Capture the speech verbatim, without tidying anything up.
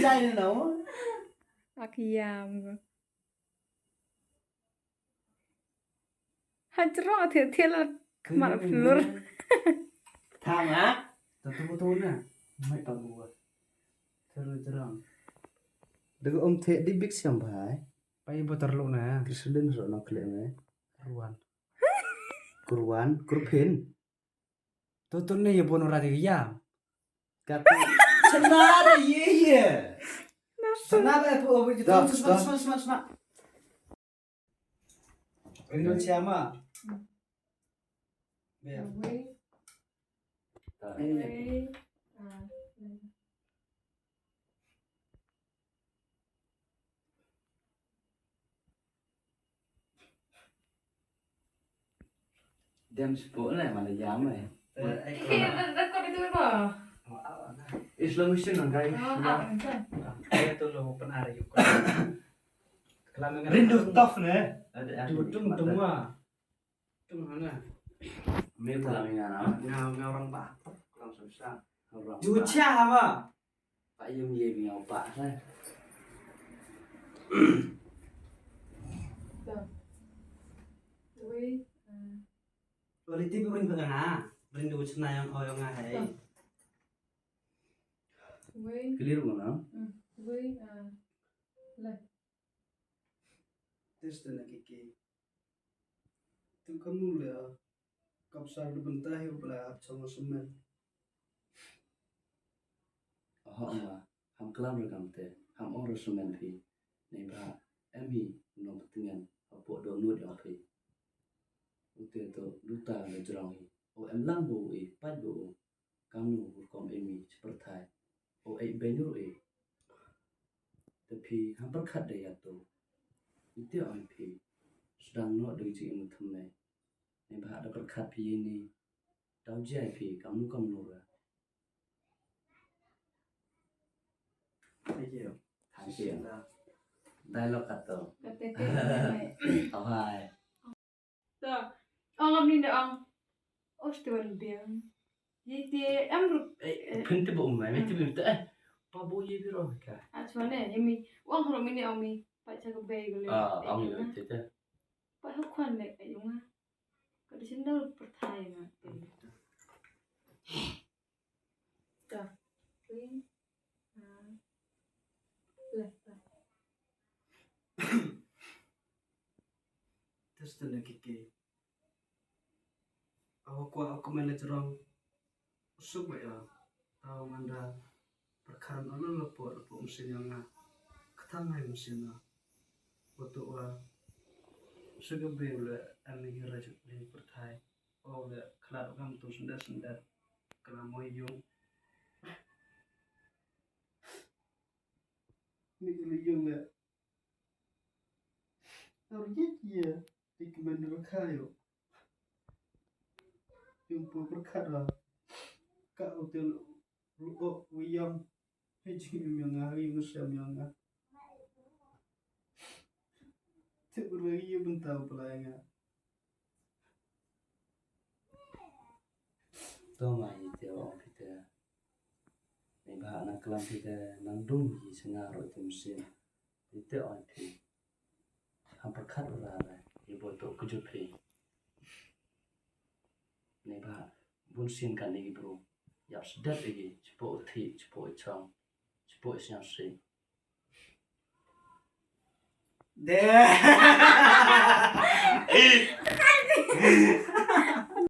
Chai ne no. Ak yam go. Hajrong a thil thil khmat a phlur. Thang a. Tatu tatu na. Mai pa bu. Thil hajrong. Daga um the di big siam bhai. Pai butar lu na. Krisden ro no kle me. Ruan. Kurwan, kurpin. Tutun ne ye bono ra de ya. Katu. Chana de ye ye. Chana de pu obi. Dah, dah. Sma sma sma. Rindu siama. Be. Dem spo le mana jam le. Eh, eh, record itu apa? Slow motion dong, guys. Ah, ah, enggak. Dia tuh lo pernah ada juga. Rindu tough ne. Ada, ada. Tung tung wa. Tung mana? Me pula me ngana. Nga nga orang Batak, orang susah. Orang Jucha apa? Pa yum ye mi au pa sa. Wei. Wali ti bring ka nga. Bring du chna yang o yang nga hai. Wei. Clear mo na? Wei. Le. Test na kiki. Tu kamu le. Kap sar de benta hi bla ap chong semen. Oho ma, ham klam re kam te, ham ong re semen phi. Nei ba, em hi, nong petengen, hapoh do nud ong phi. Ute to, duta le jrong hi. O em lang bo i, pat bo o. Kamnu rukom emi chi pyrthai. O ei ben ruh e. Te phi ham pyrkhat da ïa to. Ite ong phi. Sdang noh da jingim thymmai. Nei ba da pyrkhat phi ïa ni. Dau jia phi kamnu kamnu ra. Thank you. Thank you. Dialogue kat to. Kate te. Oh hai. To, ong am ni ne ong. Oh, Steven biang. Ye te em rup. Eh, pynte ba um mai, te bim te eh. Pa bo ye bi ro ka. Ah, chwa ne, ye mi. Ong ro mi ne ong mi. Pa cha ko bei ko le. Ah, ong ye te te. Pa ho kwan le ka yung ah. Ka di sendal perthai ma. Ta. Wei. Ah. Leh ta. Tes tene kiki. Awa kwa aku mele jerong. Usuk ba ya. Awa manda perkara anu lepo lepo mesin yang nga. Ketang ngai mesin nga. Waktu wa. Suga beli ule ani rajuk di perthai. Oh, le khlad kam tu sendat sendat. Kena mo yung. Ni le yung le. Ar yit ye. Di kemen re khayo. Yung pu perkhat la. Ka hotel. Ruh, oh, wi yam. Hei jingim ïa nga, hei jingim ïa nga. Te u rei ïa bynta u pla ïa nga. To ma ïa te ong phi te. Nei ba na klam phi te nang dung hi sngewbha ruh te mynsiem. Ite ong phi. Ham pyrkhat u la re, i boi to kujut phi. Nei ba, bun sien kan igi bru. Yap sedet igi, chipo u thi, chipo u chong, chipo u snyang si. De.